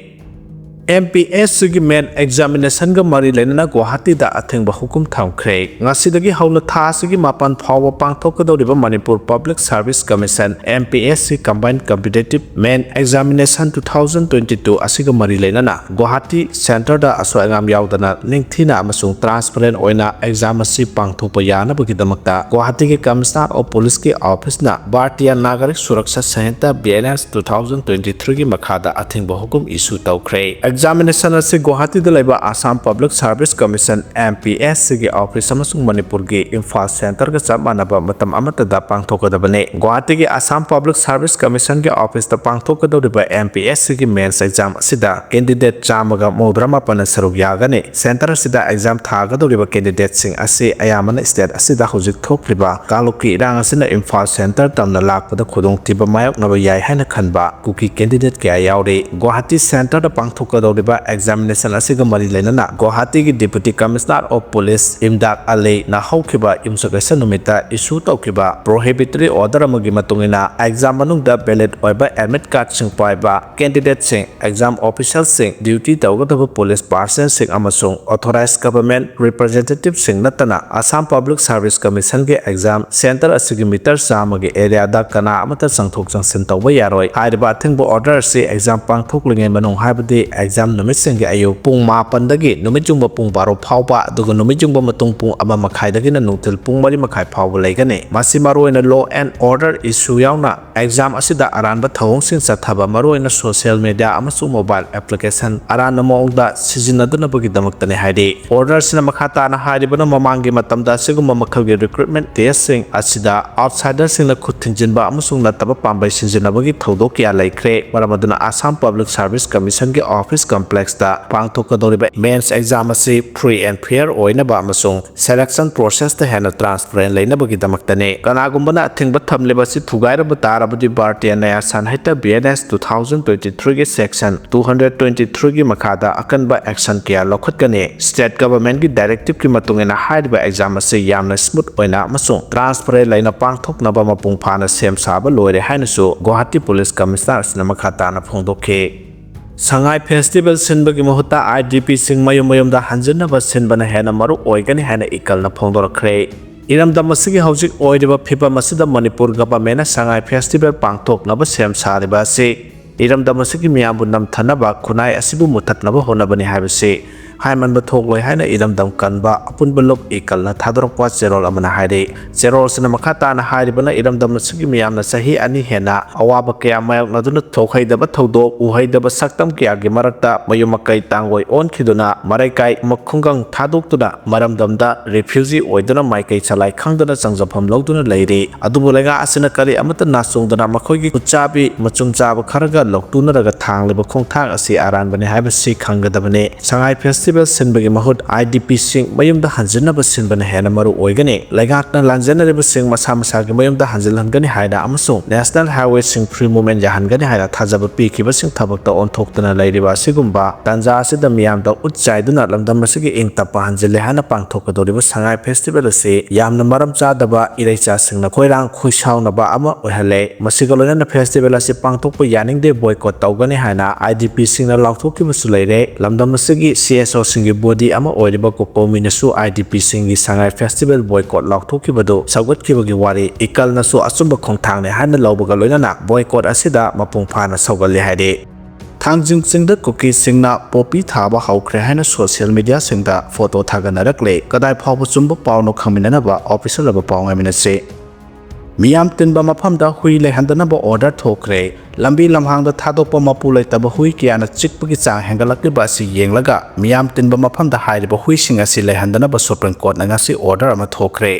M P S C ꯒꯤ main examination ꯒ ꯃꯔꯤ ꯂꯩꯅꯅ ꯒꯨꯋꯥꯍꯥꯇꯤꯗ ꯑꯊꯤꯡꯕ ꯍꯨꯀꯨꯝ ꯊꯝꯈ꯭ꯔꯦ꯫ ꯉꯁꯤꯗꯒꯤ ꯍꯧꯅ ꯊꯥ ꯑꯁꯤꯒꯤ ꯃꯥꯄꯟ ꯐꯥꯎꯕ ꯄꯥꯡꯊꯣꯛꯀꯗꯧꯔꯤꯕ Manipur Public Service Commission, M P S C Combined Competitive Main Examination two thousand twenty-two ꯑꯁꯤꯒ ꯃꯔꯤ ꯂꯩꯅꯅ ꯒꯨꯋꯥꯍꯥꯇꯤ centre ꯗ ꯑꯁꯣꯏ ꯑꯉꯥꯝ ꯌꯥꯎꯗꯅ ꯅꯤꯡꯊꯤꯅ ꯑꯃꯁꯨꯡ transparent ꯑꯣꯏꯅ exam ꯑꯁꯤ ꯄꯥꯡꯊꯣꯛꯄ ꯌꯥꯅꯕꯒꯤꯗꯃꯛꯇ ꯒꯨꯋꯥꯍꯥꯇꯤꯒꯤ Commissioner of Police ꯀꯤ office ꯅ Bharatiya Nagarik Suraksha Sanhita, B N S, two thousand twenty-three ꯒꯤ ꯃꯈꯥꯗ ꯑꯊꯤꯡꯕ ꯍꯨꯀꯨꯝ issue ꯇꯧꯈ꯭ꯔꯦ꯫ Examination ꯑꯁꯤ ꯒꯨꯋꯥꯍꯥꯇꯤꯗ ꯂꯩꯕ Assam Public Service Commission, M P S C ꯒꯤ office ꯑꯃꯁꯨꯡ ꯃꯅꯤꯄꯨꯔꯒꯤ ꯏꯝꯐꯥꯜ centre ꯒ ꯆꯞ ꯃꯥꯟꯅꯕ ꯃꯇꯝ ꯑꯃꯠꯇꯗ ꯄꯥꯡꯊꯣꯛꯀꯗꯕꯅꯤ꯫ ꯒꯨꯋꯥꯍꯥꯇꯤꯒꯤ Assam Public Service Commission ꯒꯤ office ꯇ ꯄꯥꯡꯊꯣꯛꯀꯗꯧꯔꯤꯕ M P S C ꯒꯤ mains exam ꯑꯁꯤꯗ candidate ꯆꯥꯝꯃꯒ ꯃꯧꯗ꯭ꯔꯥ ꯃꯥꯄꯟꯅ ꯁꯔꯨꯛ ꯌꯥꯒꯅꯤ꯫ Centre ꯑꯁꯤꯗ exam ꯊꯥꯒꯗꯧꯔꯤꯕ candidate ꯁꯤꯡ ꯑꯁꯤ ꯑꯌꯥꯝꯕꯅ state ꯑꯁꯤꯗ ꯍꯧꯖꯤꯛ ꯊꯣꯛꯂꯤꯕ ꯀꯥꯡꯂꯨꯞꯀꯤ ꯏꯔꯥꯡ ꯑꯁꯤꯅ ꯏꯝꯐꯥꯜ centre ꯇꯝꯅ ꯂꯥꯛꯄꯗ ꯈꯨꯗꯣꯡꯊꯤꯕ ꯃꯥꯌꯣꯛꯅꯕ ꯌꯥꯏ ꯍꯥꯏꯅ ꯈꯟꯕ ꯀꯨꯀꯤ candidate ꯀꯌꯥ ꯌꯥꯎꯔꯤ꯫ ꯒꯨꯋꯥꯍꯥꯇꯤ centre ꯗ ꯄꯥꯡꯊꯣꯛꯀꯗꯧꯔꯤꯕ ꯇꯧꯔꯤꯕ examination ꯑꯁꯤꯒ ꯃꯔꯤ ꯂꯩꯅꯅ ꯒꯨꯋꯥꯍꯥꯇꯤꯒꯤ Deputy Commissioner of Police ꯏꯝꯗꯥꯗ ꯑꯂꯤꯅ ꯍꯧꯈꯤꯕ ꯌꯨꯝꯁꯀꯩꯁ ꯅꯨꯃꯤꯠꯇ issue ꯇꯧꯈꯤꯕ prohibitory order ꯑꯃꯒꯤ ꯃꯇꯨꯡ ꯏꯟꯅ exam ꯃꯅꯨꯡꯗ valid ꯑꯣꯏꯕ admit cardꯁꯤꯡ ꯄꯥꯏꯕ candidateꯁꯤꯡ, exam officialꯁꯤꯡ, duty ꯇꯧꯒꯗꯕ police personꯁꯤꯡ ꯑꯃꯁꯨꯡ authorized government representativeꯁꯤꯡ ꯅꯠꯇꯅ Assam Public Service Commissionꯒꯤ exam centre ꯑꯁꯤꯒꯤ meter ꯆꯥꯝꯃꯒꯤ areaꯗ ꯀꯅꯥ ꯑꯃꯠꯇ ꯆꯪꯊꯣꯛ ꯆꯪꯁꯤꯟ ꯇꯧꯕ ꯌꯥꯔꯣꯏ꯫ ꯍꯥꯏꯔꯤꯕ ꯑꯊꯤꯡꯕ order ꯑꯁꯤ exam ꯄꯥꯡꯊꯣꯛꯂꯤꯉꯩ ꯃꯅꯨꯡ, ꯍꯥꯏꯕꯗꯤ exam ꯅꯨꯃꯤꯠꯁꯤꯡꯒꯤ ꯑꯌꯨꯛ ꯄꯨꯡ ꯃꯥꯄꯟꯗꯒꯤ ꯅꯨꯃꯤꯠ ꯌꯨꯡꯕ ꯄꯨꯡ ꯕꯥꯔꯣ ꯐꯥꯎꯕ, ꯑꯗꯨꯒ ꯅꯨꯃꯤꯠ ꯌꯨꯡꯕ ꯃꯇꯨꯡ ꯄꯨꯡ ꯑꯃ ꯃꯈꯥꯏꯗꯒꯤꯅ ꯅꯨꯡꯊꯤꯜ ꯄꯨꯡ ꯃꯔꯤ ꯃꯈꯥꯏ ꯐꯥꯎꯕ ꯂꯩꯒꯅꯤ꯫ ꯃꯁꯤ ꯃꯔꯨꯑꯣꯏꯅ law and order issue ꯌꯥꯎꯅ exam ꯑꯁꯤꯗ ꯑꯔꯥꯟꯕ ꯊꯧꯑꯣꯡꯁꯤꯡ ꯆꯠꯊꯕ, ꯃꯔꯨꯑꯣꯏꯅ social media ꯑꯃꯁꯨꯡ mobile application ꯑꯔꯥꯟꯕ ꯃꯑꯣꯡꯗ ꯁꯤꯖꯤꯟꯅꯗꯅꯕꯒꯤꯗꯃꯛꯇꯅꯤ ꯍꯥꯏꯔꯤ꯫ Orderꯁꯤꯅ ꯃꯈꯥ ꯇꯥꯅ ꯍꯥꯏꯔꯤꯕꯅ ꯃꯃꯥꯡꯒꯤ ꯃꯇꯝꯗ ꯑꯁꯤꯒꯨꯝꯕ ꯃꯈꯜꯒꯤ recruitment testꯁꯤꯡ ꯑꯁꯤꯗ outsiderꯁꯤꯡꯅ ꯈꯨꯠ ꯊꯤꯡꯖꯤꯟꯕ ꯑꯃꯁꯨꯡ ꯅꯠꯇꯕ ꯄꯥꯝꯕꯩ ꯁꯤꯖꯤꯟꯅꯕꯒꯤ ꯊꯧꯗꯣꯛ ꯀꯌꯥ ꯂꯩꯈ꯭ꯔꯦ꯫ ꯃꯔꯝ ꯑꯗꯨꯅ Assam Public Service Commissionꯒꯤ office complexꯇ ꯄꯥꯡꯊꯣꯛꯀꯗꯧꯔꯤꯕ mains exam ꯑꯁꯤ free and fair ꯑꯣꯏꯅꯕ ꯑꯃꯁꯨꯡ selection processꯇ ꯍꯦꯟꯅ transparent ꯂꯩꯅꯕꯒꯤꯗꯃꯛꯇꯅꯤ꯫ ꯀꯅꯥꯒꯨꯝꯕꯅ ꯑꯊꯤꯡꯕ ꯊꯝꯂꯤꯕ ꯑꯁꯤ ꯊꯨꯒꯥꯏꯔꯕ ꯇꯥꯔꯕꯗꯤ Bharatiya Nyaya Sanhita B N S two thousand twenty-threeꯒꯤ section two hundred twenty-threeꯒꯤ ꯃꯈꯥꯗ ꯑꯀꯟꯕ action ꯀꯌꯥ ꯂꯧꯈꯠꯀꯅꯤ꯫ State governmentꯀꯤ directiveꯀꯤ ꯃꯇꯨꯡ ꯏꯟꯅ ꯍꯥꯏꯔꯤꯕ exam ꯑꯁꯤ ꯌꯥꯝꯅ smooth ꯑꯣꯏꯅ ꯑꯃꯁꯨꯡ transparent ꯂꯩꯅ ꯄꯥꯡꯊꯣꯛꯅꯕ ꯃꯄꯨꯡ ꯐꯥꯅ ꯁꯦꯝ ꯁꯥꯕ ꯂꯣꯏꯔꯦ ꯍꯥꯏꯅꯁꯨ Guwahati Police Commissioner ꯑꯁꯤꯅ ꯃꯈꯥ ꯇꯥꯅ ꯐꯣꯡꯗꯣꯛꯈꯤ꯫ ꯁꯉꯥꯏ festival ꯁꯤꯟꯕꯒꯤ ꯃꯍꯨꯠꯇ I D Pꯁꯤꯡ ꯃꯌꯨꯝ ꯃꯌꯨꯝꯗ ꯍꯟꯖꯤꯟꯅꯕ ꯁꯤꯟꯕꯅ ꯍꯦꯟꯅ ꯃꯔꯨ ꯑꯣꯏꯒꯅꯤ ꯍꯥꯏꯅ ꯏꯀꯜꯅ ꯐꯣꯡꯗꯣꯔꯛꯈ꯭ꯔꯦ꯫ ꯏꯔꯝꯗꯝ ꯑꯁꯤꯒꯤ ꯍꯧꯖꯤꯛ ꯑꯣꯏꯔꯤꯕ ꯐꯤꯕꯝ ꯑꯁꯤꯗ ꯃꯅꯤꯄꯨꯔ governmentꯅ ꯁꯉꯥꯏ festival ꯄꯥꯡꯊꯣꯛꯅꯕ ꯁꯦꯝ ꯁꯥꯔꯤꯕ ꯑꯁꯤ ꯏꯔꯝꯗꯝ ꯑꯁꯤꯒꯤ ꯃꯤꯌꯥꯝꯕꯨ ꯅꯝꯊꯅꯕ, ꯈꯨꯟꯅꯥꯏ ꯑꯁꯤꯕꯨ ꯃꯨꯊꯠꯅꯕ ꯍꯣꯠꯅꯕꯅꯤ ꯍꯥꯏꯕꯁꯤ ꯍꯥꯏꯃꯟꯕ ꯊꯣꯛꯂꯣꯏ ꯍꯥꯏꯅ ꯏꯔꯝꯗꯝ ꯀꯟꯕ ꯑꯄꯨꯟꯕ ꯂꯨꯞ ꯏꯀꯜꯅ ꯊꯥꯗꯣꯔꯛꯄ ꯆꯦꯔꯣꯜ ꯑꯃꯅ ꯍꯥꯏꯔꯤ꯫ ꯆꯦꯔꯣꯜꯁꯤꯅ ꯃꯈꯥ ꯇꯥꯅ ꯍꯥꯏꯔꯤꯕꯅ ꯏꯔꯝꯗꯝ ꯑꯁꯤꯒꯤ ꯃꯤꯌꯥꯝꯅ ꯆꯍꯤ ꯑꯅꯤ ꯍꯦꯟꯅ ꯑꯋꯥꯕ ꯀꯌꯥ ꯃꯥꯌꯣꯛꯅꯗꯨꯅ ꯊꯣꯛꯍꯩꯗꯕ ꯊꯧꯗꯣꯛ, ꯎꯍꯩꯗꯕ ꯁꯛꯇꯝ ꯀꯌꯥꯒꯤ ꯃꯔꯛꯇ ꯃꯌꯨꯝ ꯃꯀꯩ ꯇꯥꯡꯒꯣꯏ ꯑꯣꯟꯈꯤꯗꯨꯅ, ꯃꯔꯩꯀꯥꯏ ꯈꯨꯡꯒꯪ ꯊꯥꯗꯣꯛꯇꯨꯅ ꯃꯔꯝꯗꯝꯗ refugee ꯑꯣꯏꯗꯨꯅ ꯃꯥꯏꯀꯩ ꯆꯂꯥꯏ ꯈꯪꯗꯅ ꯆꯪꯖꯐꯝ ꯂꯧꯗꯨꯅ ꯂꯩꯔꯤ꯫ ꯑꯗꯨꯕꯨ ꯂꯩꯉꯥꯛ ꯑꯁꯤꯅ ꯀꯔꯤ ꯑꯃꯠꯇ ꯅꯥꯆꯣꯡꯗꯅ ꯃꯈꯣꯏꯒꯤ ꯈꯨꯠꯆꯥꯕꯤ ꯃꯆꯨꯝ ꯆꯥꯕ ꯈꯔꯒ ꯂꯧꯇꯨꯅꯔꯒ ꯊꯥꯡꯂꯤꯕ ꯈꯣꯡꯊꯥꯡ ꯑꯁꯤ ꯑꯔꯥꯟꯕꯅꯤ ꯍꯥꯏꯕꯁꯤ ꯈꯪꯒꯗꯕꯅꯤ꯫ ꯁꯉꯥꯏ festival ꯐꯦꯁꯇꯤꯚꯦꯜ ꯁꯤꯟꯕꯒꯤ ꯃꯍꯨꯠ IDPꯁꯤꯡ ꯃꯌꯨꯝꯗ ꯍꯟꯖꯤꯟꯅꯕ ꯁꯤꯟꯕꯅ ꯍꯦꯟꯅ ꯃꯔꯨ ꯑꯣꯏꯒꯅꯤ꯫ ꯂꯩꯉꯥꯛꯅ ꯂꯥꯟꯖꯦꯟꯅꯔꯤꯕꯁꯤꯡ ꯃꯁꯥ ꯃꯁꯥꯒꯤ ꯃꯌꯨꯝꯗ ꯍꯟꯖꯤꯜꯍꯟꯒꯅꯤ ꯍꯥꯏꯅ ꯑꯃꯁꯨꯡ National Highwayꯁꯤꯡ free movement ꯌꯥꯍꯟꯒꯅꯤ ꯍꯥꯏꯅ ꯊꯥꯖꯕ ꯄꯤꯈꯤꯕꯁꯤꯡ ꯊꯕꯛꯇ ꯑꯣꯟꯊꯣꯛꯇꯨꯅ ꯂꯩꯔꯤꯕ ꯑꯁꯤꯒꯨꯝꯕ ꯇꯥꯟꯖꯥ ꯑꯁꯤꯗ ꯃꯤꯌꯥꯝꯗ ꯎꯠ ꯆꯥꯏꯗꯨꯅ ꯂꯝꯗꯝ ꯑꯁꯤꯒꯤ ꯏꯪ ꯇꯞꯄ ꯍꯟꯖꯤꯜꯂꯦ ꯍꯥꯏꯅ ꯄꯥꯡꯊꯣꯛꯀꯗꯧꯔꯤꯕ ꯁꯉꯥꯏ ꯐꯦꯁꯇꯤꯚꯦꯜ ꯑꯁꯤ ꯌꯥꯝꯅ ꯃꯔꯝ ꯆꯥꯗꯕ, ꯏꯔꯩꯆꯥꯁꯤꯡꯅ ꯈꯣꯏꯔꯥꯡ ꯈꯣꯏꯁꯥꯎꯅꯕ ꯑꯃ ꯑꯣꯏꯍꯜꯂꯦ꯫ ꯃꯁꯤꯒ ꯂꯣꯏꯅꯅ ꯐꯦꯁꯇꯤꯚꯦꯜ ꯑꯁꯤ ꯄꯥꯡꯊꯣꯛꯄ ꯌꯥꯅꯤꯡꯗꯦ, boycott ꯇꯧꯒꯅꯤ ꯍꯥꯏꯅ IDPꯁꯤꯡꯅ ꯂꯥꯎꯊꯣꯛꯈꯤꯕꯁꯨ ꯂꯩꯔꯦ꯫ ꯂꯝꯗꯝ ꯑꯁꯤꯒꯤ CSOꯁꯤꯡꯒꯤ body ꯑꯃ ꯑꯣꯏꯔꯤꯕ COCOMIꯅꯁꯨ IDPꯁꯤꯡꯒꯤ ꯁꯉꯥꯏ ꯐꯦꯁꯇꯤꯚꯦꯜ boycott ꯂꯥꯎꯊꯣꯛꯈꯤꯕꯗꯨ ꯁꯧꯒꯠꯈꯤꯕꯒꯤ ꯋꯥꯔꯤ ꯏꯀꯜꯅꯁꯨ ꯑꯆꯨꯝꯕ ꯈꯣꯡꯊꯥꯡꯅꯦ ꯍꯥꯏꯅ ꯂꯧꯕꯒ ꯂꯣꯏꯅꯅ boycott ꯑꯁꯤꯗ ꯃꯄꯨꯡ ꯐꯥꯅ ꯁꯧꯒꯠꯂꯦ ꯍꯥꯏꯔꯤ꯫ ꯊꯥꯡꯖꯤꯡ ꯆꯤꯡꯗ ꯀꯨꯀꯤꯁꯤꯡꯅ ꯄꯣꯄꯤ ꯊꯥꯕ ꯍꯧꯈ꯭ꯔꯦ ꯍꯥꯏꯅ social mediaꯁꯤꯡꯗ photo ꯊꯥꯒꯠꯅꯔꯛꯂꯦ꯫ ꯀꯗꯥꯏ ꯐꯥꯎꯕ ꯆꯨꯝꯕ ꯄꯥꯎꯅꯣ ꯈꯪꯃꯤꯟꯅꯅꯕ official ꯑꯣꯏꯕ ꯄꯥꯎ ꯉꯥꯏꯃꯤꯟꯅꯁꯤ꯫ ꯃꯤꯌꯥꯝ ꯇꯤꯟꯕ ꯃꯐꯝꯗ ꯍꯨꯏ ꯂꯩꯍꯟꯗꯅꯕ order ꯊꯣꯛꯈ꯭ꯔꯦ꯫ ꯂꯝꯕꯤ ꯂꯝꯍꯥꯡꯗ ꯊꯥꯗꯣꯛꯄ ꯃꯄꯨ ꯂꯩꯇꯕ ꯍꯨꯏ ꯀꯌꯥꯅ ꯆꯤꯛꯄꯒꯤ ꯆꯥꯡ ꯍꯦꯟꯒꯠꯂꯛꯂꯤꯕ ꯑꯁꯤ ꯌꯦꯡꯂꯒ ꯃꯤꯌꯥꯝ ꯇꯤꯟꯕ ꯃꯐꯝꯗ ꯍꯥꯏꯔꯤꯕ ꯍꯨꯏꯁꯤꯡ ꯑꯁꯤ ꯂꯩꯍꯟꯗꯅꯕ Supreme Courtꯅ ꯉꯁꯤ order ꯑꯃ ꯊꯣꯛꯈ꯭ꯔꯦ꯫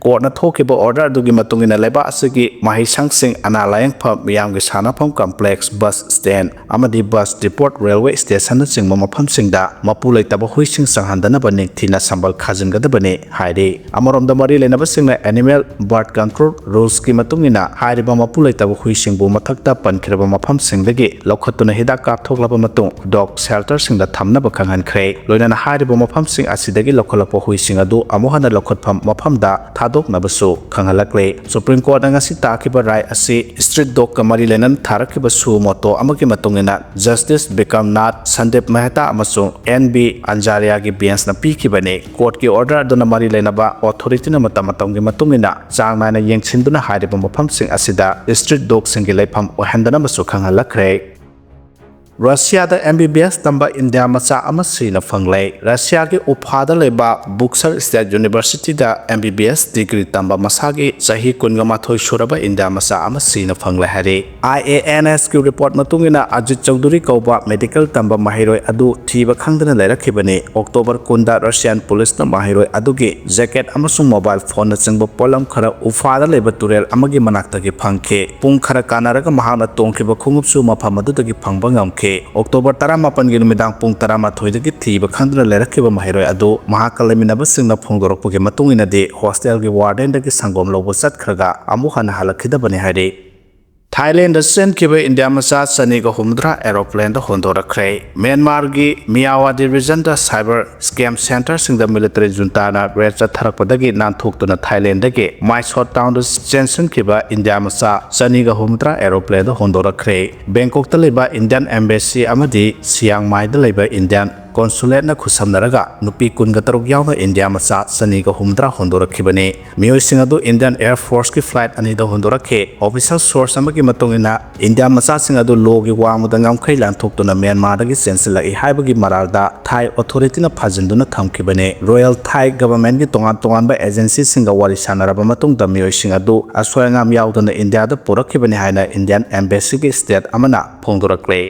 Courtꯅ ꯊꯣꯛꯈꯤꯕ order ꯑꯗꯨꯒꯤ ꯃꯇꯨꯡ ꯏꯟꯅ ꯂꯩꯕꯥꯛ ꯑꯁꯤꯒꯤ ꯃꯍꯩꯁꯪꯁꯤꯡ, ꯑꯅꯥ ꯂꯥꯌꯦꯡꯐꯝ, ꯃꯤꯌꯥꯝꯒꯤ ꯁꯥꯟꯅꯐꯝ complex, bus stand ꯑꯃꯗꯤ bus depot, railway stationꯅꯆꯤꯡꯕ ꯃꯐꯝꯁꯤꯡꯗ ꯃꯄꯨ ꯂꯩꯇꯕ ꯍꯨꯏꯁꯤꯡ ꯆꯪꯍꯟꯗꯅꯕ ꯅꯤꯡꯊꯤꯅ ꯁꯝꯕꯜ ꯈꯥꯖꯤꯟꯒꯗꯕꯅꯤ ꯍꯥꯏꯔꯤ꯫ ꯑꯃꯔꯣꯝꯗ ꯃꯔꯤ ꯂꯩꯅꯕꯁꯤꯡꯅ animal birth control rulesꯀꯤ ꯃꯇꯨꯡ ꯏꯟꯅ ꯍꯥꯏꯔꯤꯕ ꯃꯄꯨ ꯂꯩꯇꯕ ꯍꯨꯏꯁꯤꯡꯕꯨ ꯃꯊꯛꯇ ꯄꯟꯈ꯭ꯔꯕ ꯃꯐꯝꯁꯤꯡꯗꯒꯤ ꯂꯧꯈꯠꯇꯨꯅ ꯍꯤꯗꯥꯛ ꯀꯥꯞꯊꯣꯛꯂꯕ ꯃꯇꯨꯡ dog shelterꯁꯤꯡꯗ ꯊꯝꯅꯕ ꯈꯪꯍꯟꯈ꯭ꯔꯦ꯫ ꯂꯣꯏꯅꯅ ꯍꯥꯏꯔꯤꯕ ꯃꯐꯝꯁꯤꯡ ꯑꯁꯤꯗꯒꯤ ꯂꯧꯈꯠꯂꯛꯄ ꯍꯨꯏꯁꯤꯡ ꯑꯗꯨ ꯑꯃꯨꯛ ꯍꯟꯅ ꯂꯧꯈꯠꯐꯝ ꯃꯐꯝꯗ ꯊꯥꯗꯣꯛꯅꯕꯁꯨ ꯈꯪꯍꯜꯂꯛꯂꯦ꯫ Supreme Courtꯅ ꯉꯁꯤ ꯇꯥꯈꯤꯕ ꯔꯥꯏ ꯑꯁꯤ street dogꯀ ꯃꯔꯤ ꯂꯩꯅꯅ ꯊꯥꯔꯛꯈꯤꯕ suo motu ꯑꯃꯒꯤ ꯃꯇꯨꯡ ꯏꯟꯅ Justice ꯕꯤꯀ꯭ꯔꯝꯅꯥꯊ, ꯁꯟꯗꯤꯞ ꯃꯦꯍꯇꯥ ꯑꯃꯁꯨꯡ N B Anjaryꯥꯒꯤ benchꯅ ꯄꯤꯈꯤꯕꯅꯤ꯫ Courtꯀꯤ order ꯑꯗꯨꯅ ꯃꯔꯤ ꯂꯩꯅꯕ authorityꯅ ꯃꯇꯝ ꯃꯇꯝꯒꯤ ꯃꯇꯨꯡ ꯏꯟꯅ ꯆꯥꯡ ꯅꯥꯏꯅ ꯌꯦꯡꯁꯤꯟꯗꯨꯅ ꯍꯥꯏꯔꯤꯕ ꯃꯐꯝꯁꯤꯡ ꯑꯁꯤꯗ street dogꯁꯤꯡꯒꯤ ꯂꯩꯐꯝ ꯑꯣꯏꯍꯟꯗꯅꯕꯁꯨ ꯈꯪꯍꯜꯂꯛꯈ꯭ꯔꯦ꯫ ꯔꯁꯤꯌꯥꯗ MBBS ꯇꯝꯕ ꯏꯟꯗꯤꯌꯥ ꯃꯆꯥ ꯑꯃ ꯁꯤꯅ ꯐꯪꯂꯦ꯫ ꯔꯁꯤꯌꯥꯒꯤ ꯎꯐꯥꯗ ꯂꯩꯕ Bukhara State Universityꯗ MBBS degree ꯇꯝꯕ ꯃꯁꯥꯒꯤ ꯆꯍꯤ ꯀꯨꯟꯒ ꯃꯥꯊꯣꯏ ꯁꯨꯔꯕ ꯏꯟꯗꯤꯌꯥ ꯃꯆꯥ ꯑꯃ ꯁꯤꯅ ꯐꯪꯂꯦ ꯍꯥꯏꯔꯤ꯫ IANSꯀꯤ report ꯃꯇꯨꯡ ꯏꯟꯅ ꯑꯖꯤꯠ ꯆꯧꯙꯨꯔꯤ ꯀꯧꯕ medical ꯇꯝꯕ ꯃꯍꯩꯔꯣꯏ ꯑꯗꯨ ꯊꯤꯕ ꯈꯪꯗꯅ ꯂꯩꯔꯛꯈꯤꯕꯅꯤ꯫ October ꯀꯨꯟꯗ Russian policeꯅ ꯃꯍꯩꯔꯣꯏ ꯑꯗꯨꯒꯤ jacket ꯑꯃꯁꯨꯡ mobile phoneꯅꯆꯤꯡꯕ ꯄꯣꯠꯂꯝ ꯈꯔ ꯎꯐꯥꯗ ꯂꯩꯕ ꯇꯨꯔꯦꯜ ꯑꯃꯒꯤ ꯃꯅꯥꯛꯇꯒꯤ ꯐꯪꯈꯤ꯫ ꯄꯨꯡ ꯈꯔ ꯀꯥꯟꯅꯔꯒ ꯃꯍꯥꯛꯅ ꯇꯣꯡꯈꯤꯕ ꯈꯣꯡꯎꯞꯁꯨ ꯃꯐꯝ ꯑꯗꯨꯗꯒꯤ ꯐꯪꯕ ꯉꯝꯈꯤ꯫ ꯑꯣꯛꯇꯣꯕꯔ ꯇꯔꯥꯃꯥꯄꯟꯒꯤ ꯅꯨꯃꯤꯗꯥꯡ ꯄꯨꯡ ꯇꯔꯥꯃꯥꯊꯣꯏꯗꯒꯤ ꯊꯤꯕ ꯈꯪꯗꯅ ꯂꯩꯔꯛꯈꯤꯕ ꯃꯍꯩꯔꯣꯏ ꯑꯗꯨ ꯃꯍꯥꯛꯀ ꯂꯩꯃꯤꯟꯅꯕꯁꯤꯡꯅ ꯐꯣꯡꯗꯣꯔꯛꯄꯒꯤ ꯃꯇꯨꯡ ꯏꯟꯅꯗꯤ, ꯍꯣꯁꯇꯦꯜꯒꯤ ꯋꯥꯔꯗꯦꯟꯗꯒꯤ ꯁꯪꯒꯣꯝ ꯂꯧꯕ ꯆꯠꯈ꯭ꯔꯒ ꯑꯃꯨꯛ ꯍꯟꯅ ꯍꯜꯂꯛꯈꯤꯗꯕꯅꯤ ꯍꯥꯏꯔꯤ꯫ ꯊꯥꯏꯂꯦꯟꯗ ꯆꯦꯟꯈꯤꯕ ꯏꯟꯗꯤꯌꯥ ꯃꯆꯥ ꯆꯅꯤꯒ ꯍꯨꯝꯗ꯭ꯔꯥ ꯑꯦꯔꯣꯄ꯭ꯂꯦꯟꯗ ꯍꯣꯟꯗꯣꯔꯛꯈ꯭ꯔꯦ꯫ ꯃ꯭ꯌꯥꯟꯃꯥꯔꯒꯤ ꯃꯤꯌꯥꯋꯥꯗꯤ ꯔꯤꯖꯟꯗ cyber scam centreꯁꯤꯡꯗ ꯃꯤꯂꯤꯇꯔꯤ ꯖꯨꯟꯇꯥꯅ ꯔꯦꯗ ꯆꯠꯊꯔꯛꯄꯗꯒꯤ ꯅꯥꯟꯊꯣꯛꯇꯨꯅ ꯊꯥꯏꯂꯦꯟꯗꯒꯤ ꯃꯥꯏꯁꯣꯠ ꯇꯥꯎꯟꯗ ꯆꯦꯟꯁꯤꯟꯈꯤꯕ ꯏꯟꯗꯤꯌꯥ ꯃꯆꯥ ꯆꯅꯤꯒ ꯍꯨꯝꯗ꯭ꯔꯥ ꯑꯦꯔꯣꯄ꯭ꯂꯦꯟꯗ ꯍꯣꯟꯗꯣꯔꯛꯈ꯭ꯔꯦ꯫ ꯕꯦꯡꯀꯣꯛꯇ ꯂꯩꯕ ꯏꯟꯗꯤꯌꯟ ꯑꯦꯝꯕꯦꯁꯤ ꯑꯃꯗꯤ ꯁꯤꯌꯥꯡꯃꯥꯏꯗ ꯂꯩꯕ ꯏꯟꯗꯤꯌꯟ ꯀꯣꯟꯁꯨꯂꯦꯠꯅ ꯈꯨꯠꯁꯝꯅꯔꯒ ꯅꯨꯄꯤ ꯀꯨꯟꯒ ꯇꯔꯨꯛ ꯌꯥꯎꯅ ꯏꯟꯗꯤꯌꯥ ꯃꯆꯥ ꯆꯅꯤꯒ ꯍꯨꯝꯗ꯭ꯔꯥ ꯍꯣꯟꯗꯣꯔꯛꯈꯤꯕꯅꯤ꯫ ꯃꯤꯑꯣꯏꯁꯤꯡ ꯑꯗꯨ ꯏꯟꯗꯤꯌꯟ ꯑꯦꯌꯔ ꯐꯣꯔꯁꯀꯤ ꯐ꯭ꯂꯥꯏꯠ ꯑꯅꯤꯗ ꯍꯣꯟꯗꯣꯔꯛꯈꯤ꯫ ꯑꯣꯐꯤꯁꯤꯌꯦꯜ ꯁꯣꯔꯁ ꯑꯃꯒꯤ ꯃꯇꯨꯡ ꯏꯟꯅ, ꯏꯟꯗꯤꯌꯥ ꯃꯆꯥꯁꯤꯡ ꯑꯗꯨ ꯂꯣꯒꯤ ꯋꯥꯡꯃꯗ ꯉꯝꯈꯩ ꯂꯥꯟꯊꯣꯛꯇꯨꯅ ꯃ꯭ꯌꯥꯟꯃꯥꯔꯗꯒꯤ ꯆꯦꯟꯁꯤꯜꯂꯛꯏ ꯍꯥꯏꯕꯒꯤ ꯃꯔꯥꯜꯗ ꯊꯥꯏ ꯑꯣꯊꯣꯔꯤꯇꯤꯅ ꯐꯥꯖꯤꯟꯗꯨꯅ ꯊꯝꯈꯤꯕꯅꯤ꯫ ꯔꯣꯌꯦꯜ ꯊꯥꯏ ꯒꯚꯔꯟꯃꯦꯟꯠꯀꯤ ꯇꯣꯉꯥꯟ ꯇꯣꯉꯥꯟꯕ ꯑꯦꯖꯦꯟꯁꯤꯁꯤꯡꯒ ꯋꯥꯔꯤ ꯁꯥꯟꯅꯔꯕ ꯃꯇꯨꯡꯗ ꯃꯤꯑꯣꯏꯁꯤꯡ ꯑꯗꯨ ꯑꯁꯣꯏ ꯑꯉꯥꯝ ꯌꯥꯎꯗꯅ ꯏꯟꯗꯤꯌꯥꯗ ꯄꯨꯔꯛꯈꯤꯕꯅꯤ ꯍꯥꯏꯅ ꯏꯟꯗꯤꯌꯟ ꯑꯦꯝꯕꯦꯁꯤꯒꯤ ꯁ꯭ꯇꯦꯠ ꯑꯃꯅ ꯐꯣꯡꯗꯣꯔꯛꯂꯦ꯫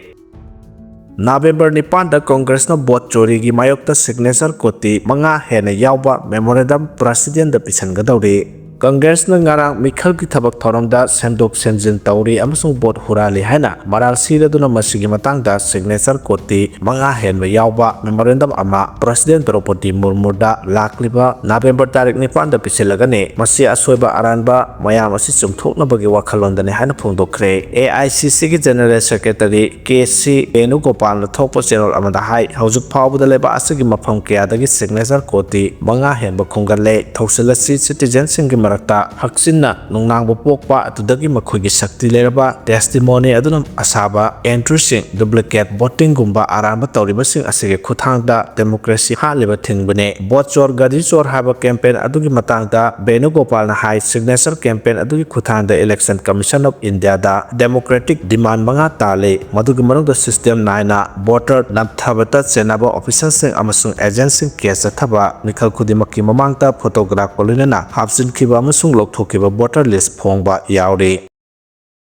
ꯅꯕꯦꯝꯕꯔ ꯅꯤꯄꯥꯟꯗ ꯀꯪꯒ꯭ꯔꯦꯁꯅ ꯚꯣꯠ ꯆꯣꯔꯤꯒꯤ ꯃꯥꯌꯣꯛꯇ ꯁꯤꯒꯅꯦꯆꯔ ꯀꯣꯇꯤ ꯃꯉꯥ ꯍꯦꯟꯅ ꯌꯥꯎꯕ ꯃꯦꯃꯣꯔꯦꯟꯗꯝ ꯄ꯭ꯔꯁꯤꯗꯦꯟꯠꯗ ꯄꯤꯁꯤꯟꯒꯗꯧꯔꯤ꯫ ꯀꯪꯒ꯭ꯔꯦꯁꯅ ꯉꯔꯥꯡ ꯃꯤꯈꯜꯒꯤ ꯊꯕꯛ ꯊꯧꯔꯝꯗ ꯁꯦꯝꯗꯣꯛ ꯁꯦꯝꯖꯤꯟ ꯇꯧꯔꯤ ꯑꯃꯁꯨꯡ ꯚꯣꯠ ꯍꯨꯔꯥꯜꯂꯤ ꯍꯥꯏꯅ ꯃꯔꯥꯜ ꯁꯤꯔꯗꯨꯅ ꯃꯁꯤꯒꯤ ꯃꯇꯥꯡꯗ ꯁꯤꯒꯅꯦꯆꯔ ꯀꯣꯇꯤ ꯃꯉꯥ ꯍꯦꯟꯕ ꯌꯥꯎꯕ ꯃꯦꯃꯣꯔꯦꯟꯗꯝ ꯑꯃ ꯄ꯭ꯔꯁꯤꯗꯦꯟꯠ ꯗ꯭ꯔꯧꯄꯗꯤ ꯃꯨꯔꯃꯨꯗ ꯂꯥꯛꯂꯤꯕ ꯅꯕꯦꯝꯕꯔ ꯇꯥꯔꯤꯛ ꯅꯤꯄꯥꯟꯗ ꯄꯤꯁꯤꯜꯂꯒꯅꯤ꯫ ꯃꯁꯤ ꯑꯁꯣꯏꯕ ꯑꯔꯥꯟꯕ ꯃꯌꯥꯝ ꯑꯁꯤ ꯆꯨꯝꯊꯣꯛꯅꯕꯒꯤ ꯋꯥꯈꯜꯂꯣꯟꯗꯅꯤ ꯍꯥꯏꯅ ꯐꯣꯡꯗꯣꯛꯈ꯭ꯔꯦ꯫ ꯑꯦ ꯑꯥꯏ ꯁꯤ ꯁꯤꯒꯤ ꯖꯦꯅꯔꯦꯜ ꯁꯦꯀ꯭ꯔꯦꯇꯔꯤ ꯀꯦ ꯁꯤ ꯕꯦꯅꯨꯒꯣꯄꯥꯜꯅ ꯊꯣꯛꯄ ꯆꯦꯔꯣꯜ ꯑꯃꯗ ꯍꯥꯏ, ꯍꯧꯖꯤꯛ ꯐꯥꯎꯕꯗ ꯂꯩꯕꯥꯛ ꯑꯁꯤꯒꯤ ꯃꯐꯝ ꯀꯌꯥꯗꯒꯤ ꯁꯤꯒꯅꯦꯆꯔ ꯀꯣꯇꯤ ꯃꯉꯥ ꯍꯦꯟꯕ ꯈꯣꯝꯒꯠꯂꯦ꯫ ꯊꯧꯁꯤꯜ ꯑꯁꯤ ꯁꯤꯇꯤꯖꯦꯟꯁꯤꯡꯒꯤ ꯃꯔꯛꯇ ꯍꯛꯆꯤꯟꯅ ꯅꯨꯡꯅꯥꯡꯕ ꯄꯣꯛꯄ, ꯑꯗꯨꯗꯒꯤ ꯃꯈꯣꯏꯒꯤ ꯁꯛꯇꯤ ꯂꯩꯔꯕ ꯇꯦꯁꯇꯤꯃꯣꯅꯤ ꯑꯗꯨꯅ ꯑꯁꯥꯕ ꯑꯦꯟꯇ꯭ꯔꯤꯁꯤꯡ, ꯗꯨꯄ꯭ꯂꯤꯀꯦꯠ ꯚꯣꯇꯤꯡꯒꯨꯝꯕ ꯑꯔꯥꯟꯕ ꯇꯧꯔꯤꯕꯁꯤꯡ ꯑꯁꯤꯒꯤ ꯈꯨꯠꯊꯥꯡꯗ ꯗꯦꯃꯣꯀ꯭ꯔꯦꯁꯤ ꯍꯥꯠꯂꯤꯕ ꯊꯤꯡꯕꯅꯤ꯫ ꯚꯣꯠ ꯆꯣꯔ ꯒꯥꯔꯤ ꯆꯣꯔ ꯍꯥꯏꯕ ꯀꯦꯝꯄꯦꯟ ꯑꯗꯨꯒꯤ ꯃꯇꯥꯡꯗ ꯕꯦꯅꯨꯒꯣꯄꯥꯜꯅ ꯍꯥꯏ, ꯁꯤꯒꯅꯦꯆꯔ ꯀꯦꯝꯄꯦꯟ ꯑꯗꯨꯒꯤ ꯈꯨꯠꯊꯥꯡꯗ ꯏꯂꯦꯛꯁꯟ ꯀꯃꯤꯁꯟ ꯑꯣꯐ ꯏꯟꯗꯤꯌꯥꯗ ꯗꯦꯃꯣꯀ꯭ꯔꯦꯇꯤꯛ ꯗꯤꯃꯥꯟ ꯃꯉꯥ ꯇꯥꯜꯂꯤ꯫ ꯃꯗꯨꯒꯤ ꯃꯅꯨꯡꯗ ꯁꯤꯁꯇꯦꯝ ꯅꯥꯏꯅ ꯚꯣꯇꯔ ꯅꯝꯊꯕꯇ ꯆꯦꯟꯅꯕ ꯑꯣꯐꯤꯁꯔꯁꯤꯡ ꯑꯃꯁꯨꯡ ꯑꯦꯖꯦꯟꯠꯁꯤꯡ ꯀꯦꯁ ꯆꯠꯊꯕ, ꯃꯤꯈꯜ ꯈꯨꯗꯤꯡꯃꯛꯀꯤ ꯃꯃꯥꯡꯗ ꯐꯣꯇꯣꯒ꯭ꯔꯥꯐꯀ ꯂꯣꯏꯅꯅ ꯍꯥꯞꯆꯤꯟꯈꯤꯕ ꯑꯃꯁꯨꯡ ꯂꯧꯊꯣꯛꯈꯤꯕ ꯚꯣꯇꯔ ꯂꯤꯁ꯭ꯠ ꯐꯣꯡꯕ ꯌꯥꯎꯔꯤ꯫